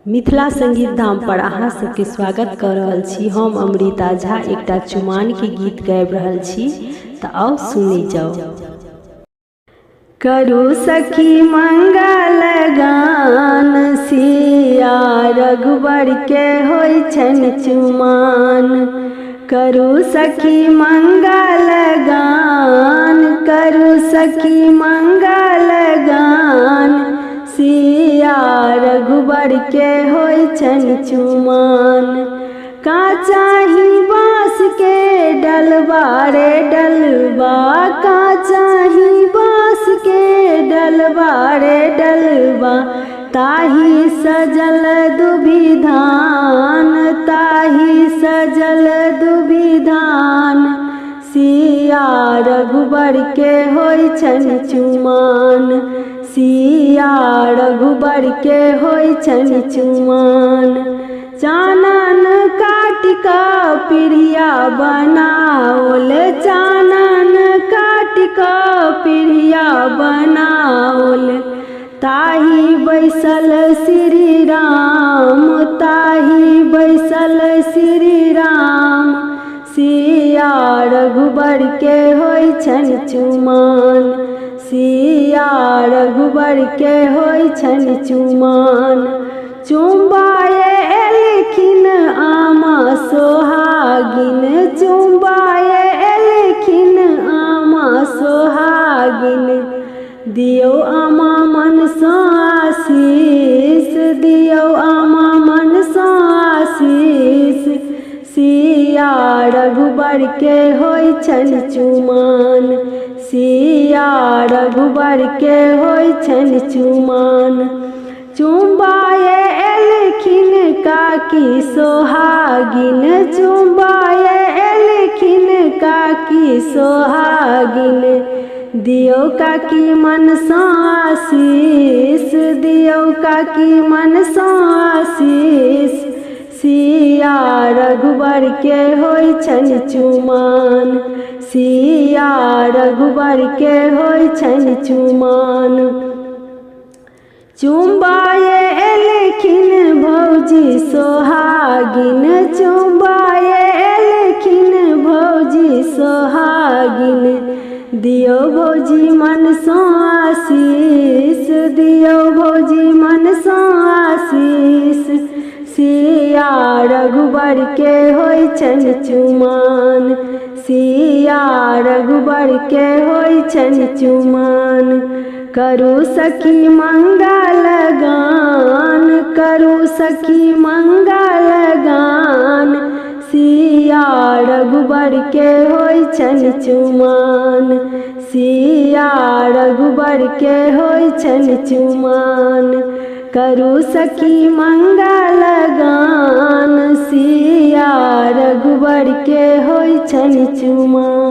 मिथिला संगीत धाम पर अहाँ सबके स्वागत कऽ रहल छी। हम अमृता झा एकटा चुमानके गीत गाबि रहल छी, तऽ आउ सुनै जाउ। करू सखी मंगल गान, सिया रघुबर के होइ छनि चुमान। करू सखी मंगल गान, करू सखी मंगल गान, सिया रघुबर के होइ छनि चुमान। काचाही बाँस के डलबा रे डलबा, काचाही बाँस के डलबा रे डलबा, ताही सजल दुविधान, ताही सजल दुविधान, सिया रघुबर के होइ छनि चुमान, सिया रघुबर के होइ छनि चुमान। चानन काटि कऽ पिढ़िया बनाओल, चानन काटि कऽ पिढ़िया बनाओल, ताही बैसल श्री राम, ताही बैसल श्री राम, सिया रघुबर के होइ छनि चुमान, सिया रघुबर के होइ छनि चुमान। चुम्बाए एलखिन आमा सोहागिन, चुम्बाए एलखिन आमा सोहागिन, दियौ आमा मनसँ आशीष, दियौ आमा मनसँ आशीष, सिया रघुबर के होइ छनि चुमान, सिया रघुबर के होइ छनि चुमान। चुम्बाए एलखिन काकी सोहागिन, चुम्बाए एलखिन काकी सोहागिन, दियौ काकी मनसँ आशीष, दियौ काकी मनसँ आशीष, सिया रघुबर के होइ छनि चुमान, सिया रघुबर के होइ छनि चुमान। चुम्बाए एलखिन भौजी सोहागिन, चुम्बाए एलखिन भौजी सोहागिन, दियौ भौजी मनसँ आशीष, दियौ भौजी मनसँ आशीष, सिया रघुबर के होइ छनि चुमान, सिया रघुबर के होइ छनि चुमान। करू सखी मंगल गान, करू सखी मंगल गान, सिया रघुबर के होइ छनि चुमान, सिया रघुबर के होइ छनि चुमान। करू सखी मंगल गान, सिया रघुबर के होइ छनि चुमान।